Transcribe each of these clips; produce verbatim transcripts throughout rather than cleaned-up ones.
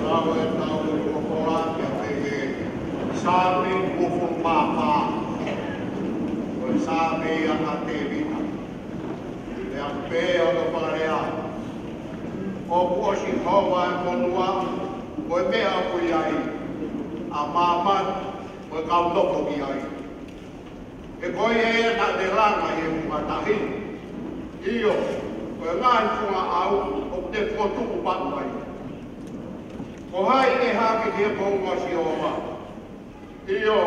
Tau e tau ko kola ke pehē Saame uofulu mā fā. Ko e Saame ia ʻa Tēvita. Pea pehē hono fakalea: ʻOku ʻo Sihova e fonua, ko e meʻa ʻoku ʻi ai ʻa māmani, ko e kau nofo ki ai. He ko ia ia naʻa ne langa ʻi he funga tahi, ʻio, ko e ngaahi funga ʻau ʻoku ne fokotuʻu maʻu ai. Ko hai ʻe hake ki he founga ʻo Sihova? ʻIo,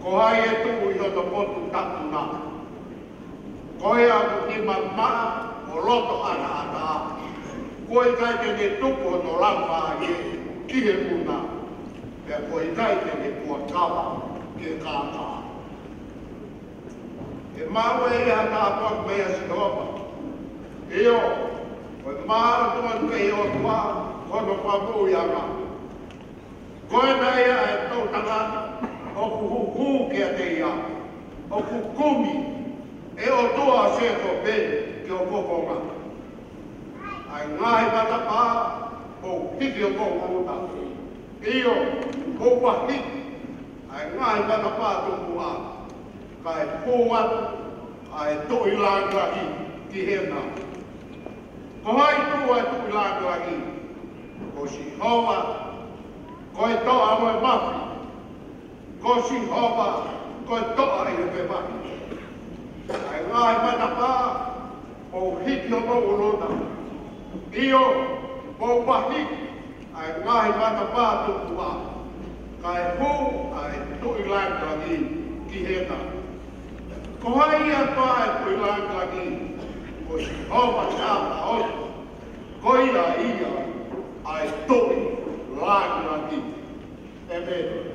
ko hai ʻe tuʻu ʻi hono potu tapu na? Ko ia ʻoku nima maʻa ʻo loto ʻataʻatā, kuo ʻikai te ne tuku hono laumālie ki he muna, pea kuo ʻikai te ne fuakava ki he kākā. ʻE maʻu ʻe ia ha tāpuaki meia Sihova, ʻio, ko e māʻoniʻoni kei ʻOtua ko hono fakamoʻuiʻanga. Ko ena ia ʻa e toʻutangata ʻoku huhū kiate ia, ʻoku kumi ʻe ʻOtua ʻo Sēkope ki ho fofonga. ʻA e ngaahi matapā kuo u hiki ʻi ho ʻulu na, ʻio, kuo u vahiki ʻa e ngaahi matapā tupuʻa, kae hū atu ʻa e Tuʻi Langilangi ki hena. Ko hai ʻoku tuʻu ai e Tuʻi Langilangi? Ko Sihova, ko e Toʻa mo e Mafi. Ko Sihova, ko e Toʻa ʻi he Fevahi. ʻA e ngaahi matapā kuo u hiki ʻi ho ʻulu na, ʻio, kuo u vahiki ʻa e ngaahi matapā tupuʻa, kae hū ʻa e Tuʻi Langilangi ki hena. Ko hai ia koā e Tuʻi Langilangi? Ko Sihova Sāpaoti, ko ia ia ʻa e Tuʻi Langilangi. ʻĒmeni.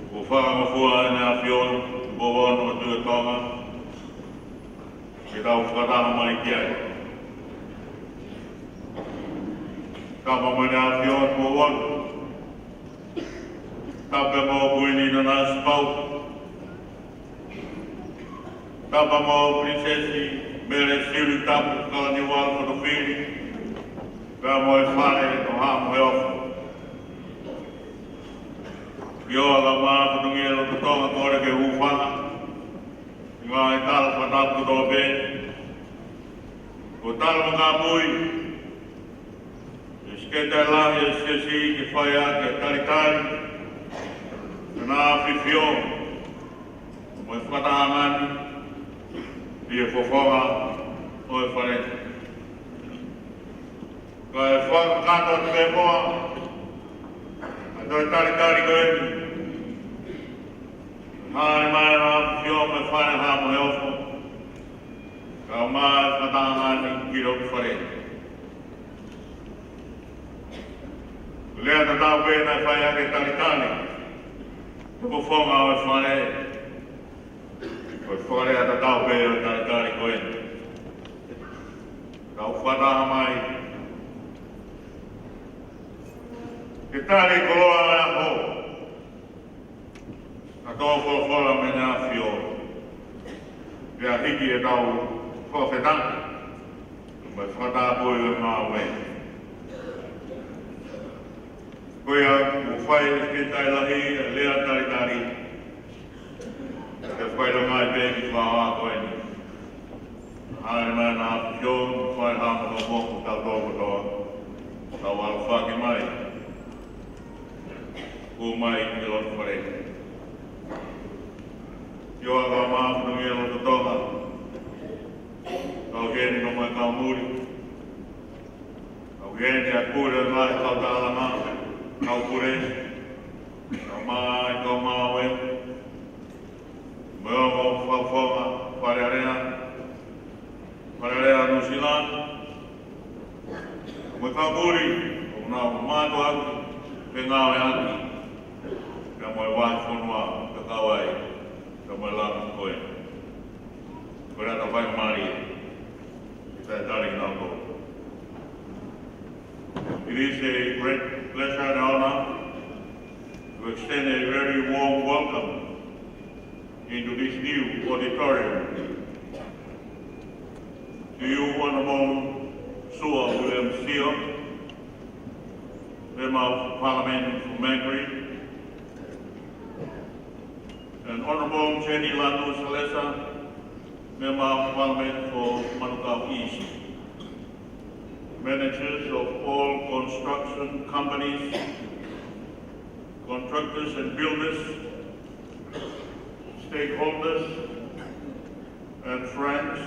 Kuo fakangofua ʻEne ʻAfio, Tupou Ono ʻo e Tuʻi ʻo Tonga, ke tau fakataha mai ki ai. Tapu mo ʻEne ʻAfio, Tupou Ono. Tapu mo Kuini Nanasipauʻu. Tapu mo Pilinisesi Mele Siulitapu Kalaniuvalu Fotofili, pea mo e fale ʻo Haʻa Moheofo. ʻIo, ʻa e Kau Māʻoniʻoni ʻi loto Tonga, kole ke u hūfanga ʻi he ngaahi tala fakatapu kotoa pē. Ko e tala makapui, ʻe Sekelitali Lahi ʻo e Siasi ke fai ʻaki e talitali, ʻa e ʻAfio, mo e fakatahaʻanga ni, ʻi he fofonga ʻo e Fale. Kae fakakakato atu pē muʻa ʻa e toe talitali ko eni. Hāʻele mai ʻa e ʻAfio mo e fale ʻo Haʻa Moheofo, kae ʻumaʻā e fakatahaʻanga ni ki loto Fale. Lea tatau pē naʻe fai ʻaki e talitali, ʻi he fofonga ʻo e Fale. Ko e fakalea tatau pē ʻo e talitali ko eni. Tau fakataha mai ke tali e koloa ʻo e ʻaho, ʻa e tō folofola mei he ʻAfio, pea hiki ʻetau fakafetaʻi, mo e fakatapu ʻo e ngāue. Ko ia, kuo fai ʻe Sekelitali Lahi e lea talitali, ke fai ʻa e ngaahi pē ki he fakahā ko eni. Hāʻele mai ʻa e ʻAfio, fai ha mo ka mo ka tau tō kotoa, tau ʻalu hake mai. Kuo mai ki loto Fale. ʻIo, ʻa e Kau Māʻoniʻoni ʻi loto Tonga, kau heni mo e kau muli, kau heni ʻa e pule ʻo e ngaahi kau tālanga, kau pule, kau mai, kau mawe, mo e ongo fakafofonga Fale Alea, Fale Alea Nuʻusila, mo e kau muli ʻoku nau mātuʻaki pea ngāueʻaki, pea mo e vahefonua ʻoku tau kau ai, pea mo e lami ko ē. Ko e lea ʻa e faingamālie ke talitali kinautolu. It is a great pleasure and honor to extend a very warm welcome into this new auditorium to you, Honorable Sua William Sio, Member of Parliament for Mangere, and Honorable Jenny Lanu Salesa, Member of Parliament for Manukau East, managers of all construction companies, contractors and builders, stakeholders, and friends,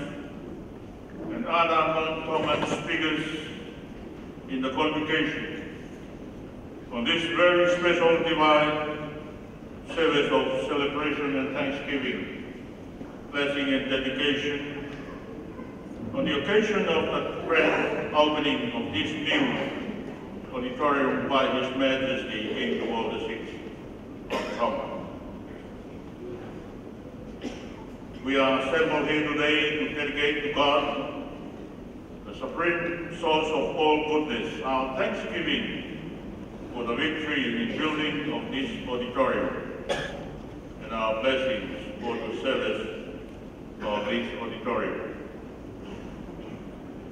and other non-common speakers in the convocation on this very special divine service of celebration and thanksgiving, blessing and dedication, on the occasion of the grand opening of this new auditorium by His Majesty King Tupou the Sixth of Tonga. We are assembled here today to dedicate to God, the supreme source of all goodness, our thanksgiving for the victory in building of this auditorium and our blessings for the service of this auditorium.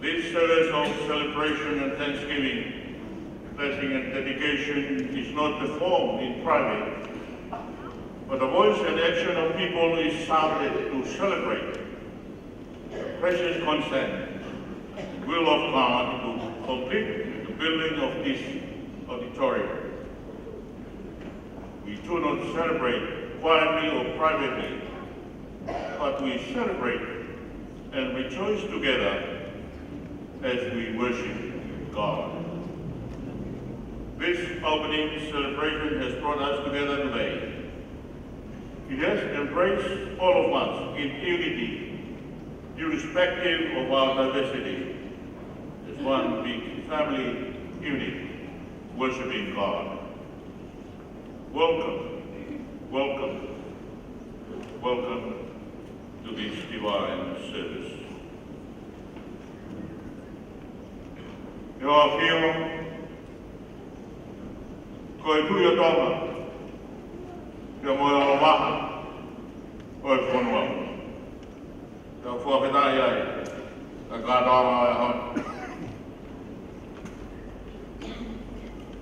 This service of celebration and thanksgiving, blessing and dedication is not performed in private, but the voice and action of people is sounded to celebrate the precious consent and will of God to complete the building of this auditorium. We do not celebrate quietly or privately, but we celebrate and rejoice together as we worship God. This opening celebration has brought us together today. It has embraced all of us in unity, irrespective of our diversity, as one big family unit, worshiping God. Welcome, welcome, welcome to this divine service. ʻE ʻAfio, ko e Tuʻi ʻo Tonga, pea mo e ʻOlovaha ʻo e fonua. Tau fakafetaʻi ai, ka kātoanga ʻo e ʻaho ni.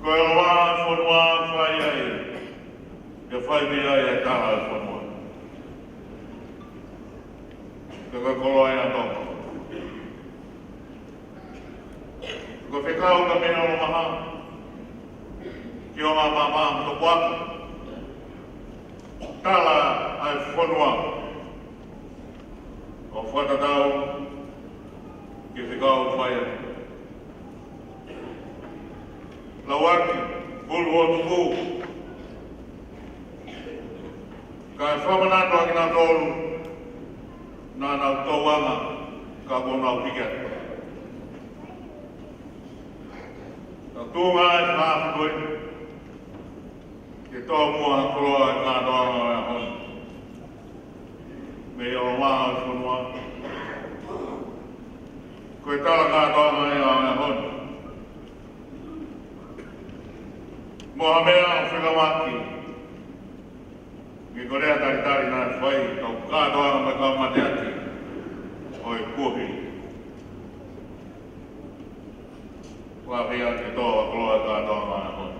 Ko e ʻOlovaha ʻo e fonua fai ai, ke fai mei ai e tala ʻo e fonua. Ka ko e koloa ia ʻa Tonga. Ko e fekau ka mei ʻOlovaha, ki ʻOngamaʻa mo Topuaka. Tala ʻa e fonua. ʻO fakatatau ki he fekau fai ai. Lauaki, Pulu ʻo Tuku. Kae fakamanatu ʻa kinautolu naʻa nau tauanga ka kuo nau hiki atu. Ka tuʻunga e fakafekau ke tomuʻa koloa e kātoanga ʻo e ʻaho ni. Mei ʻOlovaha ʻo e fonua. Ko e tala kātoanga ia ʻo e ʻaho ni. Mo ha meʻa ʻoku fekauʻaki. Mei ko e lea talitali naʻe fai, kau kātoanga mo e kau mateaki ʻo e kuohili. Ua pea ke tō a koloa e kātoanga ʻo e ʻaho ni.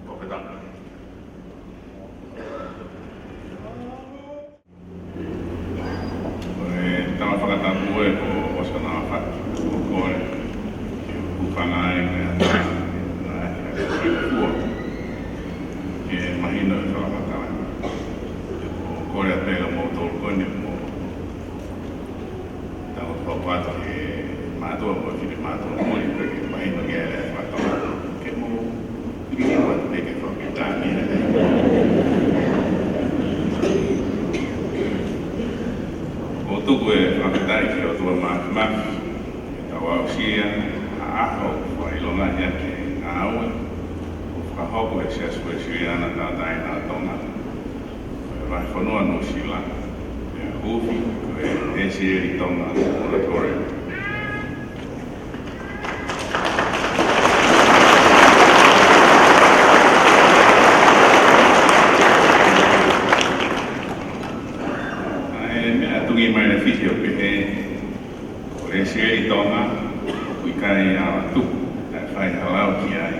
Ko e fetanga. Ko e tala fakatapu ē ko Oscar Nāfatu, ʻoku ou kole ke u hūfanga ai mo e ʻatā, ʻa e faifua, ke mahino e fakamatala. ʻOku ou kole atu pē kia moutolu ko eni mo tau hoko atu ki he mātuʻa mo e finemātuʻa muli, pea ke mahino ki ai e fakatapu. Ke mou liliu atu pē ke fakapitani. ʻOku tuku e fakafetaʻi ki he ʻOtua Māfimafi, ke tau aʻusia ha ʻaho ʻoku fakaʻilongaʻi ʻaki e ngāue ʻoku fakahoko ʻe he Siasi Uēsiliana Tauʻatāina ʻo Tonga, ʻo e Vahefonua Nuʻusila, ʻa ia ʻoku ui ko e Lesieli Tonga Moratorium. ʻA e meʻa tungi mai lelei ʻo pehē, ko e Lesieli Tonga, ʻoku ʻikai ala tuku, kae fai ha lau ki ai,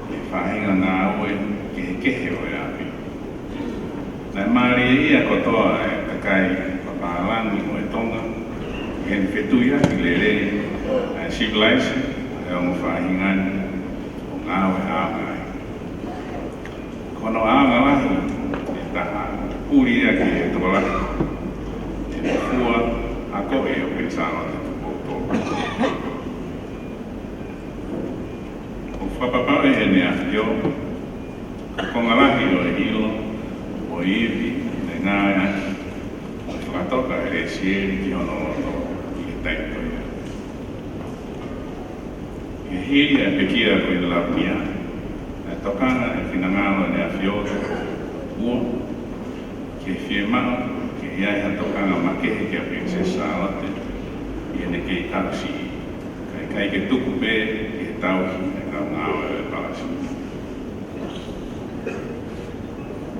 ʻi he faʻahinga ngāue kehekehe ʻo e ʻapi. Naʻe mālieʻia kotoa e kakai papālangi ʻo e Tonga, ʻi heʻene fetuiaki lelei ʻa e sivilaise ʻa e ongo faʻahinga ni ʻo ngāue ʻaonga ai. Ko hono ʻaonga lahi ʻe taha, puli ia ki he tokolahi, ʻi he fua akoʻi ʻo Penisā Lote Tupou Tolu. ʻOku fakapapauʻi ʻe Heʻene ʻAfio, ko e konga lahi ʻo e ʻilo mo e ivi ne ngāueʻaki, ʻo fakatoka ʻe Lesieli ki hono loto ʻi he taimi ko ia. ʻI he hili ʻa e pekia ko ʻEne Laumia, naʻe tokanga ʻa e finangalo ʻo ʻEne ʻAfio Tupou Tolu ua, ke fiemaʻu ke ʻi ai ha tokanga makehe kia Pilinisesi Sālote ʻi heʻene kei kau siʻi, kae ʻikai ke tuku pē ki he tauhi ʻa e kau ngāue ʻo e palasi.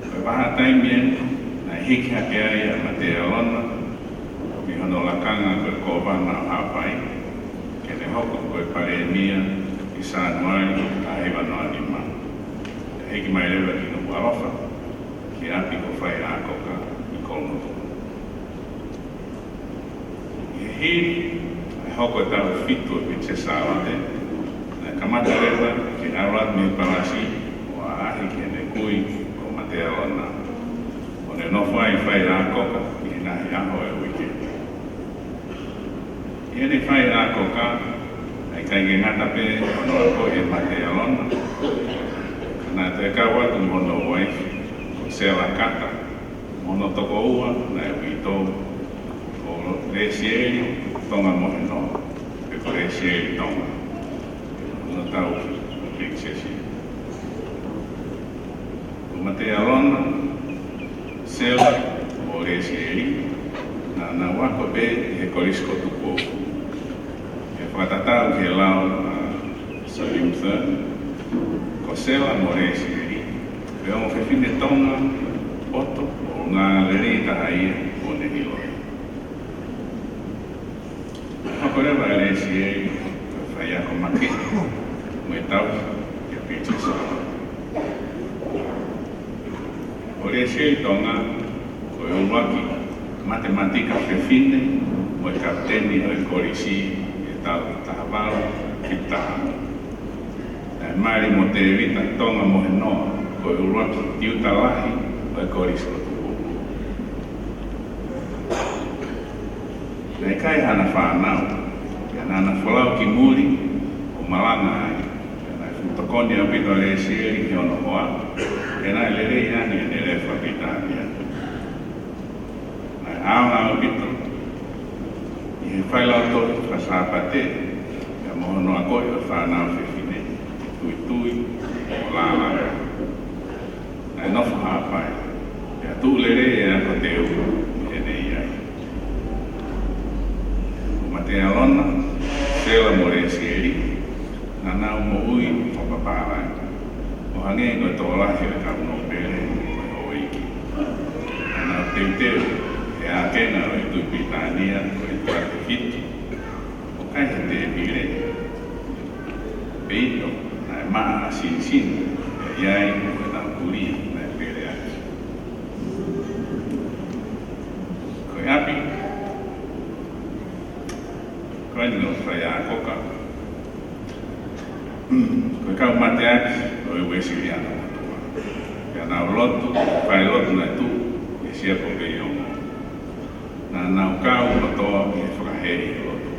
Ko e vahaʻa taimi eni naʻe hiki hake ai ʻa Matealona mei hono lakanga ko e Kōvana ʻo Haʻapai, ke ne hoko ko e Palēmia ʻi Sānuali taha hiva noa nima. Naʻe hiki mai leva ki Nukuʻalofa, ki he ʻapi ko Faiakoka ʻi Kolomotuʻa. ʻI he hili ʻa e hoko e taʻu fitu ʻo Pilinisesi Sālote, naʻe kamata leva ke ʻalu atu mei palasi ʻo ʻaʻahi ki heʻene kui ko Matealona, ʻo ne nofo ai ʻi Faiakoka ʻi he ngaahi ʻaho ʻo e uike. ʻI heʻene Faiakoka, naʻe ʻikai ke ngata pē hono akoʻi ʻe Matealona, ka naʻe toe kau atu mo hono uaifi ko Sela Kata, mo hono tokoua naʻe uitou ko Lesieli Tonga Mohenoa, pe ko Lesieli Tonga, hono tauhi ko Pilinisesi. Matealona, Sela mo Lesieli, naʻa nau ako pē ʻi he Kolisi ko Tupou. ʻI he fakatatau ki he lau ʻa Sir Lyndon, ko Sela mo Lesieli, ko e ongo fefine Tonga poto mo ngāue lelei taha ia ʻoku ne ʻiloʻi. Hoko leva ʻa Lesieli ko e faiako makehe mo e tauhi ʻi he Pilinisesi. Ko Lesieli Tonga ko e ʻuluaki matematika fefine mo e kapiteni ʻo e kolisi ʻi he taʻu taha valu fitu taha. Naʻe mali mo Tēvita Tonga Mohenoa, ko e ʻuluaki tiuta lahi ʻo e Kolisi ko Tupou. Naʻe ʻikai hano fānau, pea naʻa na folau ki muli ʻo malanga ai, pea naʻe fuʻu tokoni ʻaupito ʻa Lesieli ki hono hoa, pea naʻe lelei ange ʻene lea faka-Pilitānia. Naʻe ʻaonga ʻaupito ʻi he failautohi faka-Sāpate, pea mo hono akoʻi ʻo e fānau fefine, tuitui mo lālanga. Naʻe nofo hapai, pea tuʻu lelei e ako teu ʻi heʻene ʻi ai. Ko Matealona, Sela mo Lesieli, naʻa nau moʻui fakapapālangi, ʻo hangē ko e tokolahi ʻo e kau nōpele mo e houʻeiki. Naʻa nau teuteu he ākenga ʻo e Tuʻi Pilitānia ko e Tuate Fitu ʻo kai he tēpile. Peito naʻe maʻa ʻa Sinisini, pea ʻi ai mo ʻenau kulī naʻe peleaki. Ko e ʻapi ko eni ʻo Faiakoka, ko e kau mateaki ʻo e Uēsiliana motuʻa. Pea nau lotu, fai lotu naʻe tuʻu ʻi he Siakope ʻi ʻOngo. Naʻa nau kau kotoa ʻi he fakahēʻi lotu.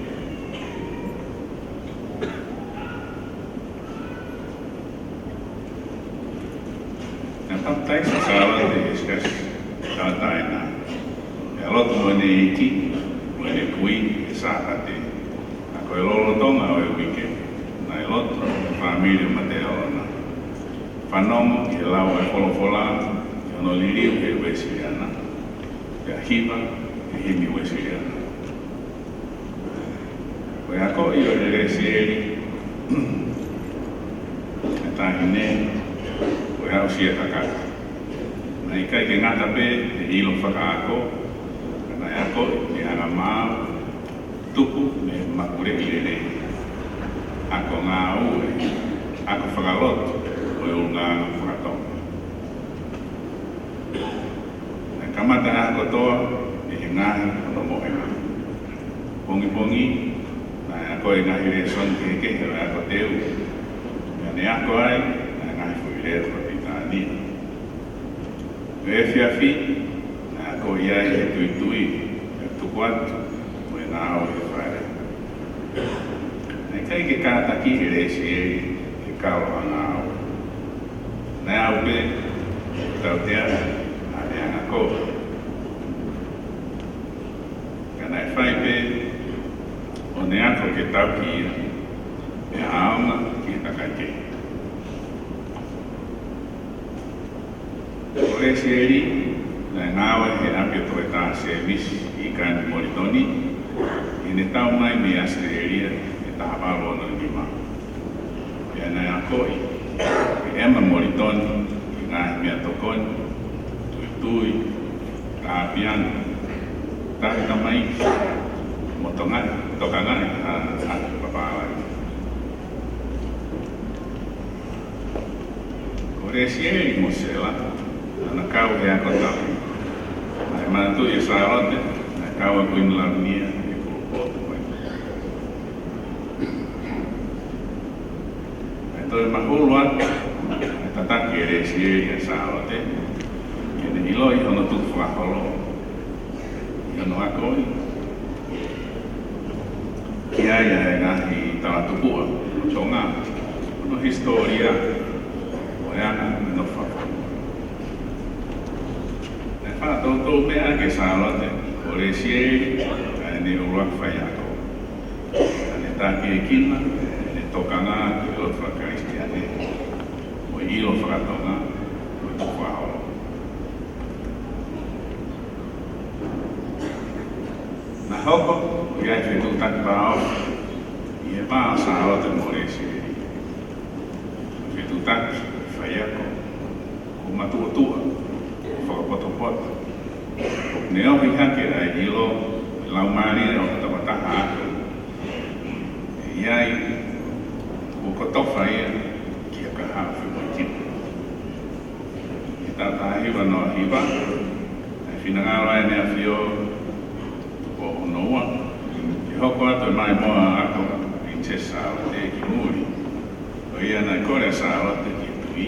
Naʻe papitaiso ʻa Sālote ʻi he Siasi Tauʻatāina, pea lotu mo ʻene ʻeiki mo ʻene kui he Sāpate. Ka ko e lolotonga ʻo e uike, naʻe lotu e fāmili ʻo Matealona, fanongo ki he lau ʻa e folofola ʻi hono liliu ʻe he Uēsiliana, pea hiva e himi Uēsiliana. Ko e akoʻi ʻo Lesieli ʻa e taʻahine ko e aʻusia kakato. Naʻe ʻikai ke ngata pē he ʻilo fakaako, ka naʻe akoʻi ʻa e anga maau, tupu mei he mapuleʻi lelei, ako ngāue, ako fakalotu, mo e ʻulungaanga faka-Tonga. Naʻe kamata ʻa e ako kotoa ʻi he ngaahi ʻo hono mohenga. Pongipongi, naʻe ako e ngaahi lēsoni kehekehe ʻo e ako teu, pea ne ako ai ʻa e ngaahi foʻi lea faka-Pilitānia. Ko e efiafi, naʻe ako ai ʻa e tuitui, ʻa e tuku atu, mo e ngāue he fale. Naʻe ʻikai ke kātaki ʻe Lesieli e kalo ʻa e ngāue. Naʻe aʻu pē ʻo tautea ʻa e anga kovi. Ka naʻe fai pē ʻo ne ako ke tauhi ia, pea ʻaonga ki he kakai kehe. Ko Lesieli naʻe ngāue he ʻapi ʻo Toketā Sēmisi ʻIkani Molitoni, ʻi heʻene tau mai mei ʻAositelēlia ʻi he taha valu ono nima. Pea naʻe akoʻi ʻe ʻEma Molitoni e ngaahi meʻatokoni, tuitui, ka ʻapiana, tauhi tamaiki, mo e tokangaʻi, tokangaʻi ʻa e ʻapi papālangi. Ko Lesieli mo Sela, naʻa na kau he ako tau. Naʻe manatuʻi ʻe Sālote naʻe kau ʻa Kuini Lavinia he kulupu ʻo e Naʻe toe mahulu atu ʻa e tataki ʻe Lesieli ʻa Sālote, ke ne ʻiloʻi hono tukufakaholo ʻi hono akoʻi ki ai ʻa e ngaahi talatupuʻa ʻo Tonga, hono hisitōlia, mo e anga ʻo e nofo fakafonua. Naʻe faʻa toutou meʻa ʻaki ʻe Sālote ko Lesieli ʻa ʻene ʻuluaki faiako. Naʻa ne takiekina ʻene tokanga ki he lotu faka-Kalisitiane, mo e ʻilo faka-Tonga, mo e Fakaholo. Naʻe hoko ʻa e fetuʻutaki vāofi ʻi he vā ʻo Sālote mo Lesieli. Fetuʻutaki faiako ʻoku matuʻotuʻa, fakapotopoto, ʻoku ne ohi hake ʻa e ʻilo mo e laumālie ʻo e tokotaha ako. ʻE ʻi ai ʻoku kotofa ia ki ha kahaʻu femoʻuekina. ʻI he taʻu taha hiva noa hiva, naʻe finangalo ai ʻEne ʻAfio Tupou Hono Ua ke hoko atu e maʻimoa ako ʻa Pilinisesi Sālote ki muli. Ko ia naʻe kole ʻa Sālote ki he Tuʻi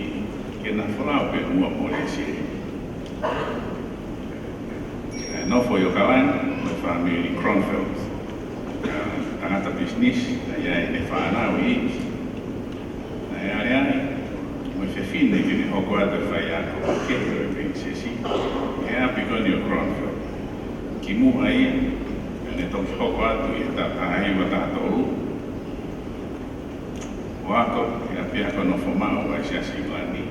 ke na folau pē muʻa mo Lesieli. Naʻe nofo ʻi ʻAokalani mo e fāmili Kronfeld, tangata pisinisi, naʻe ʻi ai ʻene fānau iiki. Naʻe aleaʻi mo e fefine ke ne hoko atu e faiako kehe ʻo e Pilinisesi ʻi he ʻapi ko eni ʻo Kronfeld. Kimuʻa ia, naʻa ne toki hoko atu ʻi he taʻu taha hiva taha tolu ʻo ako ʻi he ʻapiako nofo maʻu ʻa e Siasi ʻIngilani,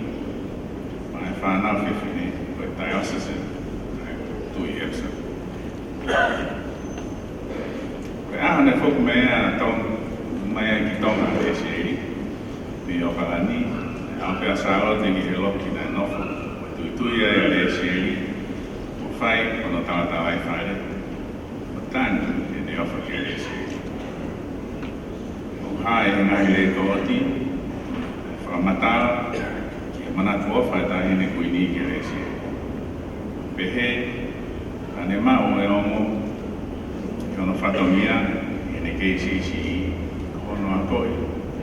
maʻá e fānau fefine ʻo e diocesan, ʻa e Tuʻi Epsom. Ko e ʻaho naʻe foki mai ai ʻa Tong-, mai ai ki Tonga ʻa Lesieli mei ʻAokalani, naʻe aʻu pē ʻa Sālote ki he loki naʻe nofo, ʻo tuitui ai ʻa Lesieli, ʻo fai hono talatalaifale, ʻo tangi ʻene ʻofa kia Lesieli. ʻO hā ʻi he ngaahi lēkooti, fakamatala ki he manatu ʻofa ʻa e Taʻahine Kuini kia Lesieli. Pehē, naʻá ne maʻu e ongo ʻi hono fatongia ʻi heʻene kei siʻisiʻi, ko hono akoʻi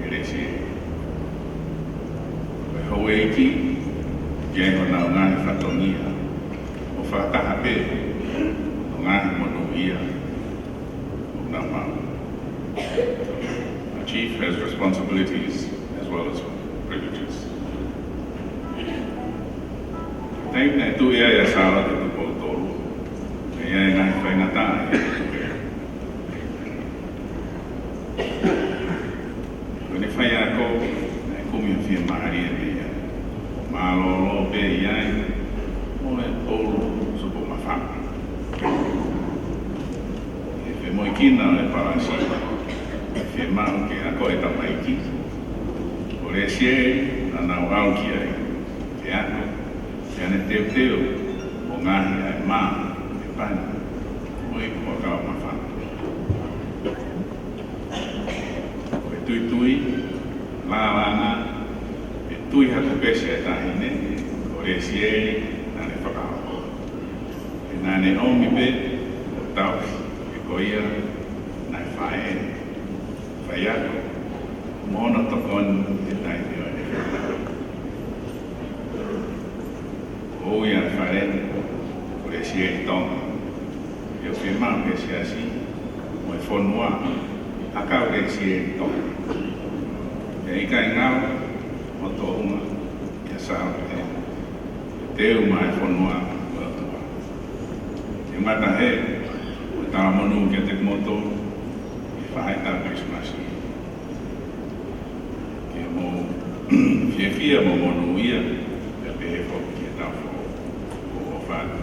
ʻe Lesieli. Ko e houʻeiki, ʻoku ʻi ai honau ngaahi fatongia, ʻo fakataha pē mo e ngaahi monūʻia ʻoku nau maʻu. A chief has responsibilities as well as privileges. Taimi naʻe tuʻi ai ʻa Sālote Tupou Tolu, naʻe ʻi ai e ngaahi faingataʻa ia. Ko ʻene faiako, naʻe kumi ha fiemālie mei ai. ʻO mālōlō pē ʻi ai mo e ʻulu supo mafanga. ʻI he femoʻuekina ʻo e palasi, naʻe fiemaʻu ke ako e tamaiki, ko Lesieli naʻa nau ʻalu ki ai ke ako, pea ne teuteu mo ngaohi ʻa e mā, ʻa e pani, mo e ipu ʻakau mafanga. Ko e tuitui, lālanga, ʻe tui hake pē siʻa taʻahine, ko Lesieli naʻá ne fakahoko. Pea naʻá ne ʻomi pē ʻo tauhi, he ko ia naʻe faʻē, faiako, mo hono tokoni he taimi ʻo ʻene fānau. Ko ia ʻa e fale, ko Lesieli Tonga. ʻIo, fiemaʻu ʻe he siasi mo e fonua ha kau Lesieli Tonga. Pea ʻikai ngalo hoʻo tuʻunga kia Sālote, teu mai e fonua mo e ʻOtua. Ke mata he, ko e talamonū kiate kimoutolu ʻi he faʻahitaʻu Kilisimasi. Ke mou fiefia mo monūʻia, pea pehē foki ki he taʻu foʻou. Ko e ʻofa atu.